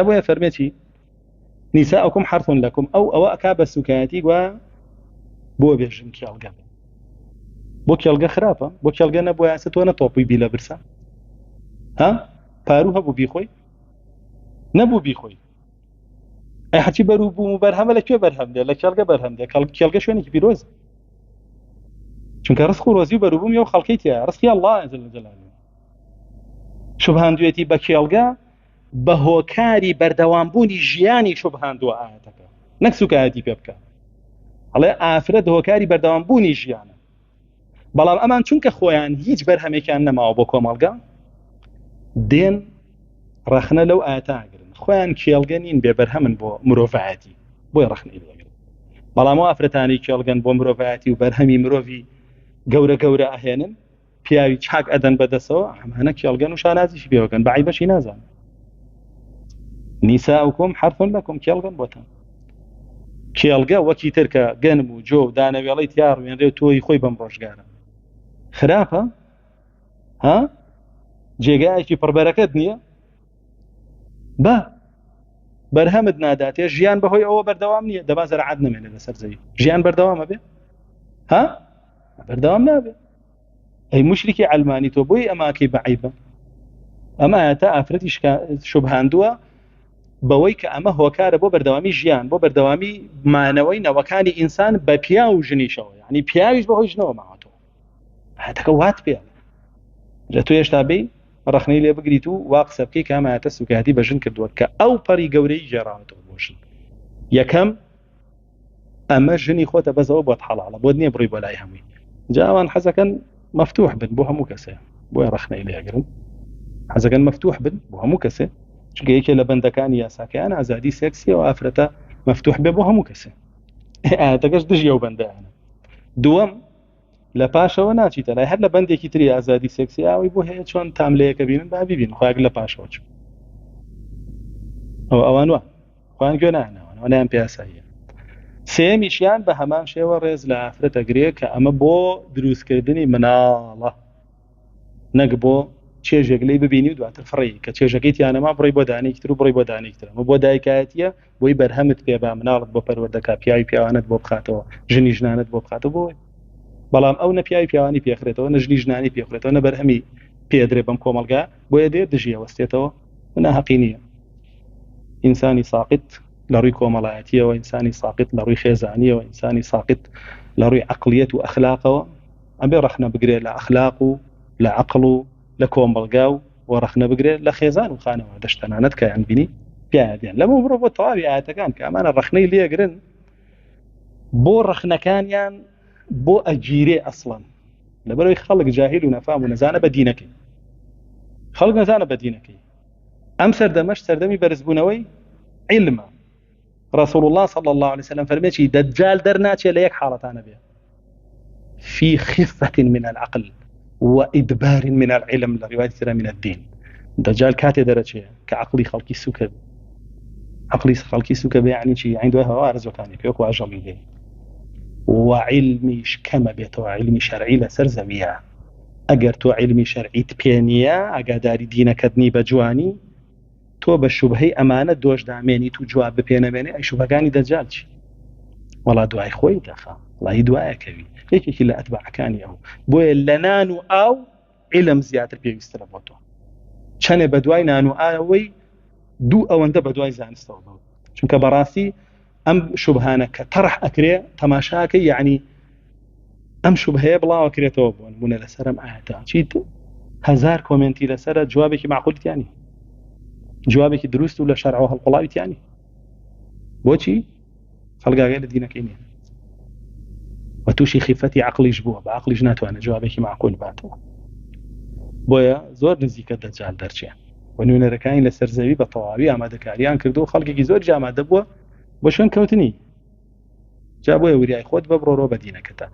بۆیە فەرمێ چی نیساءکم حرث لکم ئەو ئەوە ئەکا بە سوکایەتی گوایە بۆ بێژن کێڵگە بۆ کێڵگە خراپە بۆ کێڵگە نەبووە ئێستا تۆ نەتۆپی بی لە برسا ها پارو هەبوو بیخۆی نەبوو بیخۆی ئەی هەرچی بەرو بووم و بەرهەمە لە کوێ بەرهەم دێ لە کێڵگە بەرهەم دێ کێڵگە شوێنێکی پیرۆز چونکە ڕزق و ڕۆزی و بەروبووم یو خەڵکی تیا ڕزقی الله جل جلاله شوبهاندوێتی بە کێڵگە بە هۆکاری بەردەوامبوونی ژیانی شوبهاندووە ئاەتەکە نەک سوکایەتی پێ بکە ئەڵێ ئافرەت هۆکاری بەردەوامبوونی ژیانە بەڵام ئەمان چونکە خۆیان هیچ بەرهەمێکیان نەماوە بۆ کۆمەڵگا دێن ڕەخنە لەو ئاەتاگرن خۆیان کێڵگە نین بێ بەرهەمن بۆ مرۆڤایەتی بۆی ڕەخنەی لێگرن بەڵام ئەو ئافرەتانی کێڵگەن بۆ مرۆڤایەتی و بەرهەمی مرۆڤی گەورە گەورە ئەهێنن پیاوی چاک ئەدەن بەدەسەوە ئەمانە کێڵگەن و شانازیشی پێوەکەن بە عیبەشی نازان نیساؤکم حرث لکم کێڵگەن بۆتان کێڵگە وەکی تر کە گەنم و جۆ و دانەوێڵەی تیا ڕوێنرێ و تۆی خۆی بەم ڕۆژگارە خراپە ها جێگایەکی پڕبەرەکەت نییە بە بەرهەمت ناداتێ ژیان بەهۆی ئەوە بەردەوام نییە دەبا زەرعات نەمێنێ لەسەر زەوی ژیان بەردەوامە بێ ها بەردەوام نابێ ئەی مشرکی ئەلمانی تۆ بۆی ئەماکەی بە عیبە ئەم ئاەتە ئافرەتی شوبهاندووە بەوەی کە ئەمە هۆکارە بۆ بەردەوامی ژیان بۆ بەردەوامی مانەوەی نەوەکانی ئینسان بە پیا و ژنیشەوە ینی پیاویش بەهۆی ژنەوە ماوەتەوە ئاەتەکە وات پێ لە تۆ هێشتا بی ڕخنەی لێ بگریت و وا قسە بکەی کامایەتە سوکایەتی بە ژن کردووە کە ئەو پەری گەورەی گێڕاوەتەوە بۆ ژن یەکەم ئەمە ژنی خۆتە بەزەوە بۆت حەڵاڵە بۆت نییە بڕی بۆ لای هەمووی جا ئەوان حەزەکەن مەفتوح بن بۆ هەموو کەسێ بۆیە ڕەخنەی لێگرن حەزەکەن مەفتوح بن بۆ هەموو کەسێ چونکە یەکێ لە بەندەکانی یاساکەیان ئازادی سێکسیەوە ئافرەتە مەفتوح بێ بۆ هەموو کەسێ ئاەتەکەش دژی ئەو بەندەیانە دووەم لە پاشەوە ناچیتە لای هەر لە بەندێکی تری ئازادی سێکسی ئاوی بۆ هەیە چۆن تام لەیەکە بینن با ببین خۆیان لە پاشەوە چوو ئەو ئەوان وە خۆیان گوێ نانەوە نیان پیاساییە سێمیشیان بە هەمان شێوە ڕێز لە ئافرەتە گرێ کە ئەمە بۆ دروستکردنی مناڵە نەک بۆ چێژێک لی ببینی و دواتر فڕی کە چێژەکەی تیانەما بڕی بۆ دانێکی تر و بڕی بۆ دانێکی تر ئەمە بۆ دایکایەتیە بۆی بەرهەمت پێ با مناڵت بۆ پەروەردەکا پیاوی پیاوانت بۆ بخاتەوە ژنی ژنانت بۆ بخاتەوە بۆی بەڵام ئەو نە پیاوی پیاوانی پێخرێتەوە نە ژنی ژنانی پێخرێتەوە نە بەرهەمی پێدرێ بەم کۆمەڵگا بۆیە دێ دژی ئەوەستێتەوە ناهەقی نییە ئینسانی ساقط لە ڕووی کۆمەڵایەتیەوە ئینسانی ساقط لە ڕووی خێزانیەوە ئینسانی ساقط لە ڕووی عقلیەت و ئەخلاقەوە ئەبێ ڕەخنە بگرێت لە ئەخلاق و لە عقل و لە کۆمەڵگا و و ڕەخنە بگرێت لە خێزان و خانەوادەش تەنانەت کە یان بینی پیایا دێن لەمە بڕۆ بۆ تەواوی ئاەتەکان کە ئەمانە ڕەخنەی لێگرن بۆ ڕەخنەکانیان بۆ ئەگیرێ ئەسڵەن لەبەرەوەی خەڵک جاهیل و نەفام و نەزانە بە دینەکەی خەڵک نەزانە بە دینەکەی ئەم سەردەمەش سەردەمی بەرزبوونەوەی علمە رسول الله صلى الله عليه وسلم فەرمێکی دەجال دەرناچێت لە یەک حاڵەتانە بێ في خفة من العقل وإدبار من العلم لە ڕیوایەتی ترە من الدين دەجال کاتێ دەرەچێ کە عقلی خەڵکی سوکە بێ عقلی خەڵکی سوکە بێ یعنی چی یعنی دوای هەوا ئارەزوەکانی پێ وەکو ئاژەڵی لێ وعلمیش کەمە بێتەوە علمی شەرعی لەسەر زەویە ئەگەر تۆ علمی شەرعیت پێ نییە ئاگاداری دینەکەت نی بە جوانی تۆ بە شوبهەی ئەمانە دۆش دامێنیت و جواب بپێ نەمێنێ ئەی شوبهەکانی دەجال چی وەڵا دوای خۆی دەخا وڵی دوایەکەوی یەکێکی لە ئەتباعەکانی ئەو بۆیە لە نان و ئاو علم زیاتر پێویسترە بۆ تۆ چەنێ بە دوای نان و ئاوەی دوو ئەوەندە بە دوای زانستەوە بڵ چونکە بەڕاستی ئەم شوبهانە کە تەرح ئەکرێ تەماشاکە یعنی ئەم شوبهەیە بڵاوەکرێتەوە بۆ نمونە لەسەرم ئاەتە چیت هزار کۆمنتی لەسرە جوابێکی معقولتیانی جوابێکی دروست و لە شەرعەوە هەڵقوڵاویتیانی بۆچی خەڵگاگەی لە دینەکەی نییە و تووشی خیفەتی عقلیش بووە بە عقلیش ناتوانێت جوابێکی معقول باتەوە بۆیە زۆر نزیکە دەجال دەرچێ و نوێنەرەکانی لەسەر زەوی بە تەواوی ئامادەکاریان کردو و خەڵکێکی زۆر ئامادە بووە بۆ شوێن کەوتنی جا بۆیە وریای خۆت بە بڕۆرەوە بە دینەکەتە.